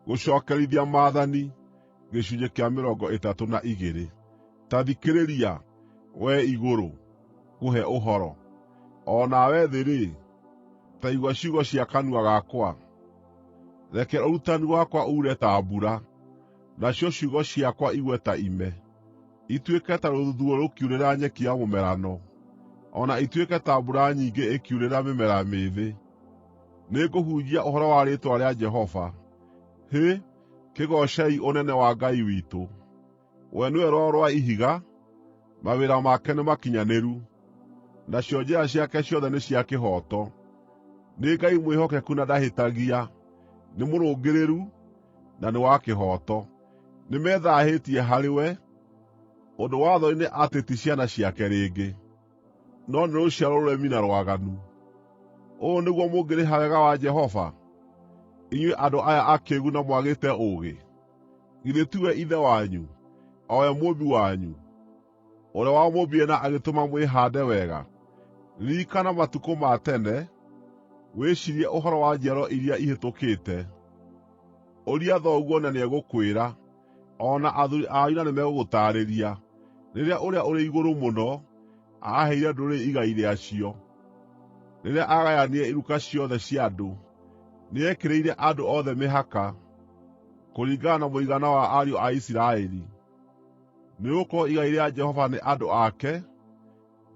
Gũcookerithia Maathani, gĩcunjĩ kĩa 32. Ta thikĩrĩria, wee igũrũ, ngũhe ũhoro; o nawe thĩ-rĩ, ta igua ciugo cia kanua gakwa. Reke ũrutani wakwa uure ta mbura, nacio ciugo ciakwa igwe ta ime, ituĩke ta rũthuthuũ rũkiurĩra nyeki ya mũmerano, o na ituĩke ta mbura nyingĩ ĩkiurĩra mĩmera mĩĩthĩ. Nĩngũhunjia ũhoro wa rĩĩtwa rĩa Jehova. Hĩ, kĩgoocei ũnene wa Ngai witũ! We nĩwe Rwaro rwa Ihiga, mawĩra make nĩmakinyanĩru, nacio njĩra ciake ciothe nĩ cia kĩhooto. Nĩ Ngai mwĩhokeku na ndahĩtagia, nĩ mũrũngĩrĩru, na nĩ wa kĩhooto. Nĩmethaahĩtie harĩ we, ũndũ wa thoni nĩ atĩ ti ciana ciake rĩngĩ, no nĩ rũciaro rũremi na rwaganu. Ũũ nĩguo mũngĩrĩha wega wa Jehova, inyuĩ andũ aya akĩĩgu na mwagĩte ũũgĩ? Githĩ tiwe Ithe wanyu, o we Mũũmbi wanyu, ũrĩa wamũũmbire na agĩtũma mwĩhaande wega? Ririkana matukũ ma tene, wĩciirie ũhoro wa njiaro iria ihĩtũkĩte. Ũria thoguo na nĩegũkwĩra, o na athuuri anyu na nĩmegũgũtaarĩria, rĩrĩa Ũrĩa-ũrĩ-Igũrũ-Mũno aaheire ndũrĩrĩ igai rĩacio, rĩrĩa aagayanirie iruka ciothe cia andũ. Nĩekĩrĩire andũ othe mĩhaka, kũringana na mũigana wa ariũ a Isiraeli. Nĩgũkorwo igai rĩa Jehova nĩ andũ ake,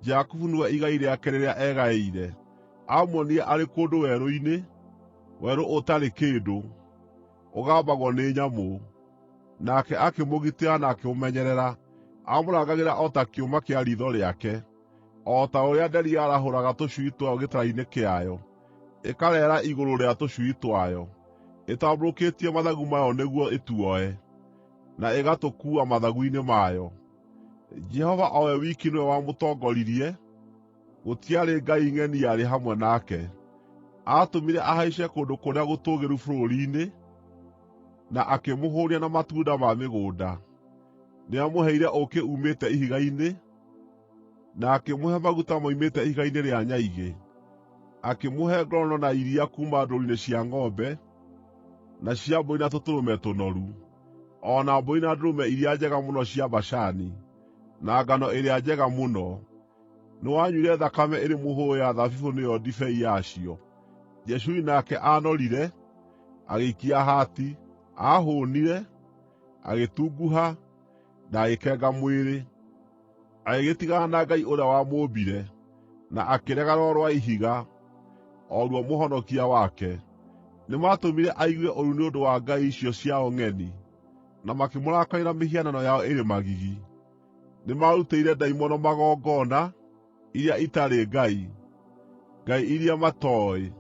Jakubu nĩwe igai rĩake rĩrĩa egaĩire. Aamuonire arĩ kũndũ werũ-inĩ, werũ ũtarĩ kĩndũ, ũgambagwo nĩ nyamũ; nake akĩmũgitĩra na akĩmũmenyerera. Aamũrangagĩra o ta kĩũma kĩa riitho rĩake, o ta ũrĩa nderi yarahũraga tũcui twayo gĩtara-inĩ kĩayo, ĩkareera igũrũ rĩa tũcui twayo, ĩtambũrũkĩtie mathagu mayo nĩguo ĩtuoe, na ĩgatũkuua mathagu-inĩ mayo. Jehova o we wiki nĩwe wamũtongoririe; gũtiarĩ ngai ng'eni yarĩ hamwe nake. Aatũmire ahaice kũndũ kũrĩa gũtũũgĩru bũrũri-inĩ, na akĩmũhũũnia na matunda ma mĩgũnda. Nĩamũheire ũũkĩ uumĩte ihiga-inĩ, na akĩmũhe maguta moimĩte ihiga-inĩ rĩa nyaigĩ, akĩmũhe ngorono na iria kuuma ndũũru-inĩ cia ng'ombe, na cia mbũri na tũtũrũme tũnoru, o na mbũri na ndũrũme iria njega mũno cia Bashani, na ngano ĩrĩa njega mũno. Nĩwanyuire thakame ĩrĩ mũhũyũ ya thabibũ nĩyo ndibei yacio. Jeshuruni nake aanorire, agĩikia hati; aahũũnire, agĩtunguha, na agĩkenga mwĩrĩ. Agĩgĩtigana na Ngai ũrĩa wamũũmbire, na akĩrega Rwaro rwa Ihiga, o ruo Mũhonokia wake. Nĩmatũmire aigue ũiru nĩ ũndũ wa ngai icio ciao ng'eni, na makĩmũrakaria na mĩhianano yao ĩrĩ magigi. Nĩmarutĩire ndaimono magongona, iria itarĩ Ngai, ngai iria matooĩ,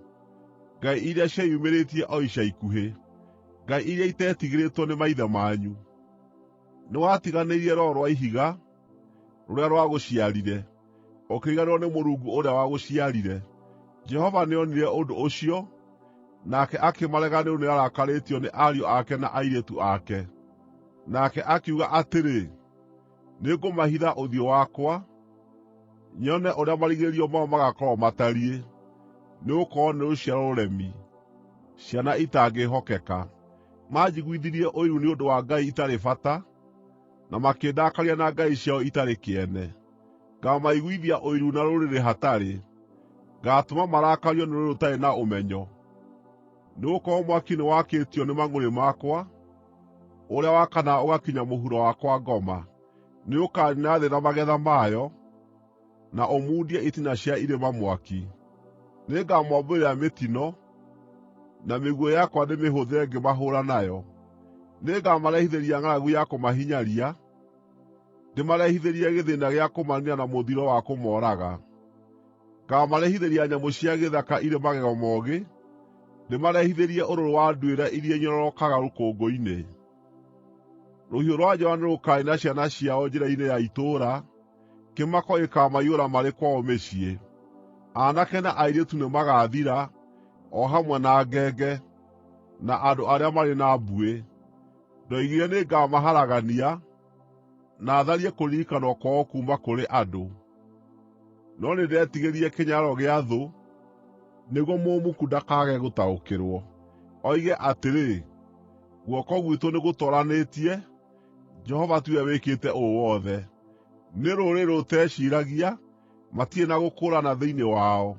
ngai iria cieyumĩrĩtie o ica ikuhĩ, ngai iria iteetigĩrĩtwo nĩ maithe manyu. Nĩwatiganĩirie Rwaro rwa Ihiga, rũrĩa rwagũciarire, ũkĩriganĩrwo nĩ Mũrungu ũrĩa wagũciarire. Jehova nĩonire ũndũ ũcio, nake akĩmarega nĩ ũndũ nĩarakarĩtio nĩ ariũ ake na airĩtu ake. Nake akiuga atĩrĩ, “Nĩngũmahitha ũthiũ wakwa, nyone ũrĩa marigĩrĩrio mao magaakorwo matariĩ, nĩgũkorwo nĩ rũciaro rũremi, ciana itangĩĩhokeka. Manjiguithirie ũiru nĩ ũndũ wa ngai itarĩ bata, na makĩndakaria na ngai ciao itarĩ kĩene. Ngaamaiguithia ũiru na rũrĩrĩ hatarĩ; ngaatũma marakario nĩ rũrĩrĩ rũtarĩ na ũmenyo. Nĩgũkorwo mwaki nĩwakĩtio nĩ mang'ũrĩ makwa, ũrĩa wakanaga ũgakinya mũhuro wa kwa ngoma. Nĩũkaniina thĩ na magetha mayo, na ũmundie itina cia irĩma mwaki. Nĩngamoombũrĩra mĩtino, na mĩguĩ yakwa ndĩmĩhũthĩre ngĩmahũũra nayo. Nĩngamarehithĩria ng'aragu ya kũmahinyaria, ndĩmarehithĩrie gĩthĩĩna gĩa kũmaniina na mũthiro wa kũmooraga. Ngaamarehithĩria nyamũ cia gĩthaka irĩ magego moogĩ, ndĩmarehithĩrie ũrũrũ wa nduĩra iria inyororokaga rũkũngũ-inĩ. Rũhiũ rwa njora nĩrũkaniina ciana ciao njĩra-inĩ ya itũũra, kĩmako gĩkaamaiyũra marĩ kwao mĩciĩ. Aanake na airĩtu nĩmagathira, o hamwe na ngenge, na andũ arĩa marĩ na mbuĩ. Ndoigire nĩngamaharagania, na tharie kũririkanwo kwao kuuma kũrĩ andũ, no nĩndetigĩrire kĩnyararo gĩa thũ, nĩguo mũmuku ndakaage gũtaũkĩrwo, oige atĩrĩ, Guoko gwitũ nĩgũtooranĩtie; Jehova tiwe wĩkĩte ũũ wothe. Nĩ rũrĩrĩ rũteciiragia, matirĩ na gũkũũrana thĩinĩ wao.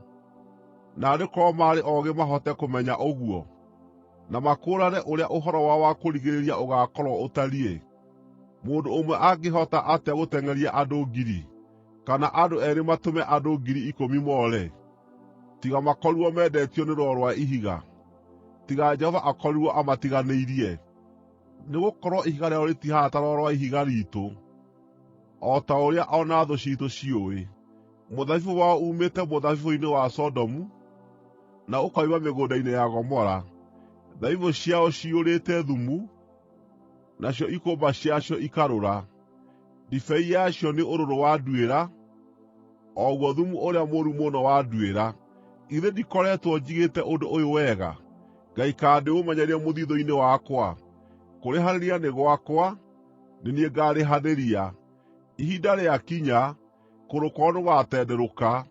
Naarĩ korwo maarĩ oogĩ mahote kũmenya ũguo, na makũũrane ũrĩa ũhoro wao wa kũrigĩrĩria ũgaakorwo ũtariĩ! Mũndũ ũmwe angĩhota atĩa gũteng'eria andũ 1,000, kana andũ eerĩ matũme andũ 10,000 moore, tiga makorirwo mendetio nĩ Rwaro rwa Ihiga, tiga Jehova akorirwo amatiganĩirie? Nĩgũkorwo ihiga rĩao rĩtihaana ta Rwaro rwa Ihiga riitũ, o ta ũrĩa o na thũ ciitũ ciũĩ. Mũthabibũ wao uumĩte mũthabibũ-inĩ wa Sodomu, na ũkoima mĩgũnda-inĩ ya Gomora. Thabibũ ciao ciyũrĩte thumu, nacio ikũmba ciacio ikarũra. Ndibei yacio nĩ ũrũrũ wa nduĩra, o guo thumu ũrĩa mũũru mũno wa nduĩra. Githĩ ndikoretwo njigĩte ũndũ ũyũ wega, ngaikara ndĩũmenyereire mũthiithũ-inĩ wakwa? Kũrĩhanĩria nĩ gwakwa, nĩ niĩ ngaarĩhanĩria. Ihinda rĩakinya, kũgũrũ kwao nĩgũgatenderũka;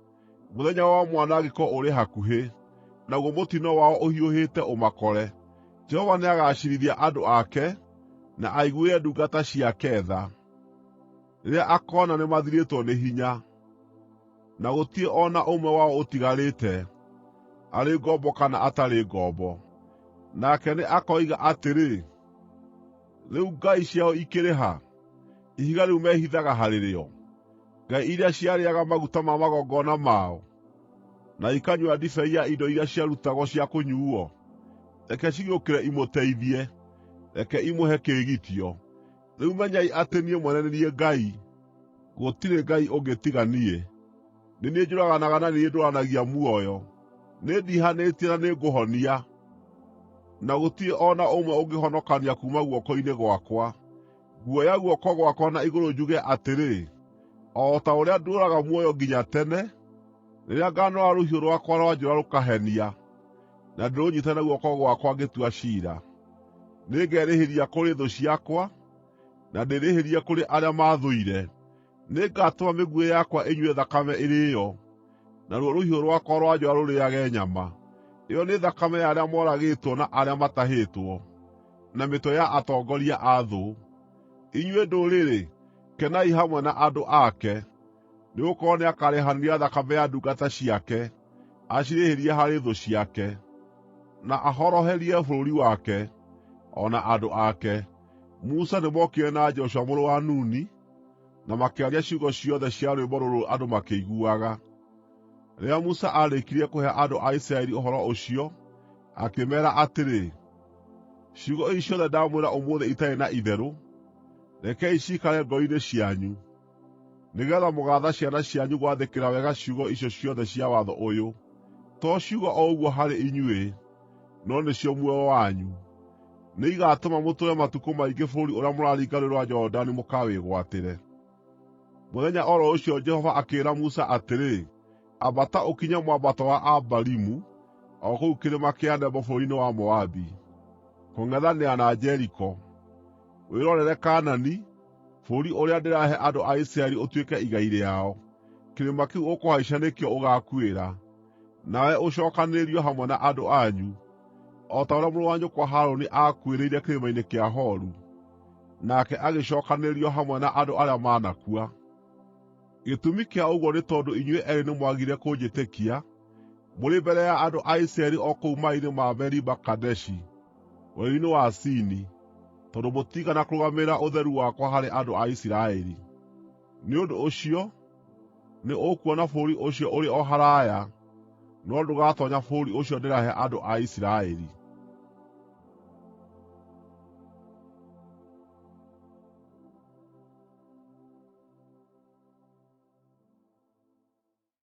mũthenya wao wa mwanangĩko ũrĩ hakuhĩ, naguo mũtino wao ũhiũhĩte ũmakore. Jehova nĩagaciirithia andũ ake, na aiguĩre ndungata ciake tha, rĩrĩa akoona nĩmathirĩtwo nĩ hinya, na gũtirĩ o na ũmwe wao ũtigarĩte, arĩ ngombo kana atarĩ ngombo. Nake nĩ akoiga atĩrĩ, “Rĩu ngai ciao ikĩrĩ ha, ihiga rĩu mehithaga harĩ rĩo, ngai iria ciarĩĩaga maguta ma magongona mao, na ikanyua ndibei ya indo iria ciarutagwo cia kũnyuuo? Reke cigĩũkĩre imũteithie! Reke imũhe kĩĩgitio! Rĩu menyai atĩ niĩ mwene nĩ niĩ Ngai; gũtirĩ Ngai ũngĩ tiga niĩ. Nĩ niĩ njũraganaga na nĩ niĩ ndũũranagia muoyo; nĩndiihanĩtie na nĩngũhonia, na gũtirĩ o na ũmwe ũngĩhonokania kuuma guoko-inĩ gwakwa. Nguoya guoko gwakwa na igũrũ njuge atĩrĩ, O ta ũrĩa ndũũraga muoyo nginya tene, rĩrĩa ngaanoora rũhiũ rwakwa rwa njora rũkahenia, na ndĩrũnyiite na guoko gwakwa ngĩtua ciira, nĩngerĩhĩria kũrĩ thũ ciakwa, na ndĩĩrĩhĩrie kũrĩ arĩa maathũire. Nĩngatũma mĩguĩ yakwa ĩnyue thakame ĩrĩĩo, naruo rũhiũ rwakwa rwa njora rũrĩĩage nyama: ĩyo nĩ thakame ya arĩa moragĩtwo na arĩa matahĩtwo, na mĩtwe ya atongoria a thũ. Inyuĩ ndũrĩrĩ, kenai hamwe na andũ ake, nĩgũkorwo nĩakarĩhanĩria thakame ya ndungata ciake, acirĩhĩrie harĩ thũ ciake, na ahoroherie bũrũri wake, o na andũ ake. Musa nĩmookire na Joshua mũrũ wa Nuni, na makĩaria ciugo ciothe cia rwĩmbo rũrũ andũ makĩiguaga. Rĩrĩa Musa aarĩkirie kũhe andũ a Isiraeli ũhoro ũcio, akĩmeera atĩrĩ, “Ciugo ici ciothe ndamwĩra ũmũthĩ itarĩ na itherũ, rekei ciikare ngoro-inĩ cianyu, nĩgeetha mũgaatha ciana cianyu gwathĩkĩra wega ciugo icio ciothe cia watho ũyũ. To ciugo o ũguo harĩ inyuĩ, no nĩcio muoyo wanyu. Nĩigatũma mũtũũre matukũ maingĩ bũrũri ũrĩa mũraringa Rũũĩ rwa Jorodani mũkawĩgwatĩre.” Mũthenya o ro ũcio Jehova akĩĩra Musa atĩrĩ, “Ambata ũkinye mwambato wa Abarimu, o kũu kĩrĩma kĩa Nebo bũrũri-inĩ wa Moabi, kũng'ethanĩra na Jeriko, wĩrorere Kaanani, bũrũri ũrĩa ndĩrahe andũ a Isiraeli ũtuĩke igai rĩao. Kĩrĩma kĩu ũkũhaica nĩkĩo ũgaakuĩra, nawe ũcookanĩrĩrio hamwe na andũ anyu, o ta ũrĩa mũrũ wa nyũkwa Harũni aakuĩrĩire kĩrĩma-inĩ kĩa Horu, nake agĩcookanĩrĩrio hamwe na andũ arĩa manakua. Gĩtũmi kĩa ũguo nĩ tondũ inyuĩ eerĩ nĩmwagire kũnjĩtĩkia mũrĩ mbere ya andũ a Isiraeli o kũu maaĩ-inĩ ma Meriba Kadeshi, werũ-inĩ wa Sini, tondũ mũtiigana kũrũgamĩrĩra ũtheru wakwa harĩ andũ a Isiraeli. Nĩ ũndũ ũcio, nĩ ũkuona bũrũri ũcio ũrĩ o haraaya, no ndũgatoonya bũrũri ũcio ndĩrahe andũ a Isiraeli.”